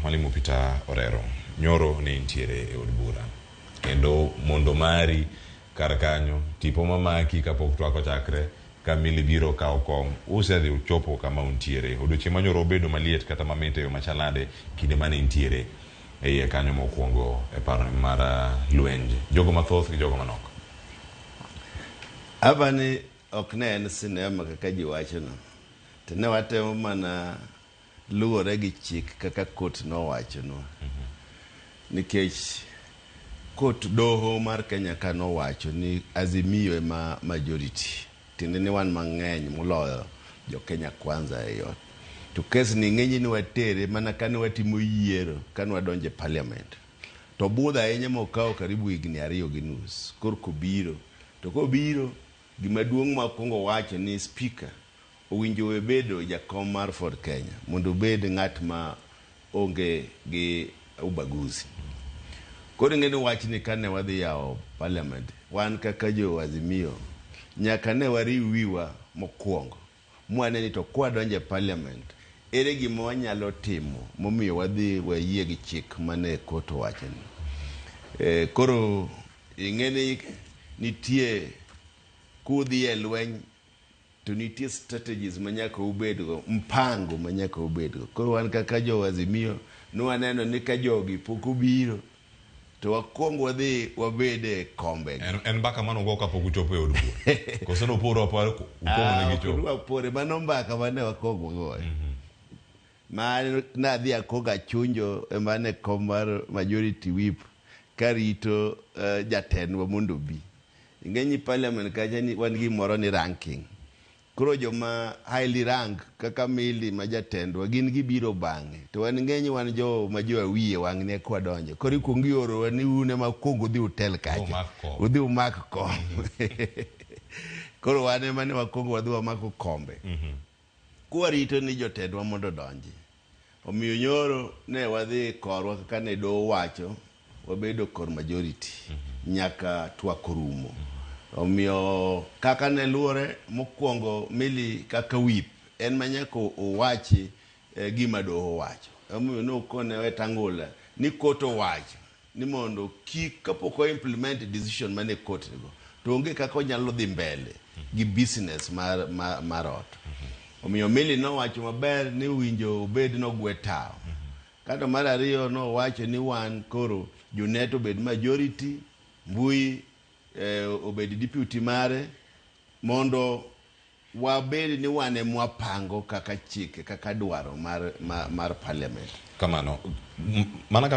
Mwalimu Peter Orero, nyoro ne intiere e od bura kendo mondo mari kar kanyo tipo mamaki kapok twak ochakre ka Milly biro kawo kom usedhi uchopo kama untiere. Odiochieng' manyoro obedo maliet kata mamit e yo machal nade kinde mane intiere e iye kanyo mokwongo e paro mar lwenj jogo mathoth gi jogo manok. Apani ok ne en sinema kaka ji wachono, to ne watemo mana luwore gi chik kaka court nowachonwa. Nikech court doho mar Kenya ka nowacho ni Azimio ema majority, tiende ni wan mang'eny moloyo jo Kenya Kwanza e ot. To kes ni ng'eny ni watere mana kane watimo yiero kane wadonjo e parliament. To budho ahinya mokawo karibu higni 2.5 korka obiro. To kobiro, gima duong' ma okwongo wacho ni speaker owinjo we bedo jakom mar Ford Kenya mondo obed ng'at ma onge gi ubaguzi. Koro ing'e ni wachni kane wadhi yawo parliament, wan kaka jo Azimio, nyaka ne wariw wiwa mokwongo mwane ni to kwadonjo e parliament, ere gima wanyalo timo momiyo wadhi wayie gi chik mane court owacho ni. Koro ing'e ni nitie kudhi e lweny to nitie strategies ma nyaka ubedgo, mpango ma nyaka ubedgo. Koro wan kaka jo Azimio ne waneno ni ka jogi pok obiro to wakwong wadhi wabed e kombe. En mbaka mane ugo kapok uchopo e od bura? Koso nuporo apora ukwongo ne gichopo? Ok wapore, mano mbaka mane wakwongo wagoyo. Ma nadhi akogo achunjo ema ne kom mar majority whip karito jatendwa mondo obi. Ing'e ni parliament kacha ni wan gi gimoro ni ranking. Koro joma highly rank kaka Milly ma jatendwa gin gibiro bang'e. To wan ng'eny wan jo ma jo awiye wang'ni eka wadonjo. Koro ikuongo iorowa ni un ema kuongo udhi utel kacha. Umak kom. Udhi umak kom. Koro wan ema ne wakuongo wadhi wamako kombe. Kwarito ni jotendwa mondo odonji. Omiyo nyoro ne wadhi korwa kaka ne doho wacho, wabedo kor majority nyaka twak orumo. Omiyo kaka ne luwore mokwongo Milly kaka whip en ma nyaka owachi gima doho owacho. Emomiyo nokone Wetangula ni court owacho ni mondo kik kapok o implement decision mane court nigo to onge kaka onyalo dhi mbele gi business mar ot. Omiyo Milly nowacho maber ni winjo obed nogwe tawo. Kato mar ariyo nowacho ni wan koro Junet obed majority, Mbui obed deputy mare mondo wabed ni wan ema wapango kaka chike kaka dwaro mar parliament. Kamano. Mana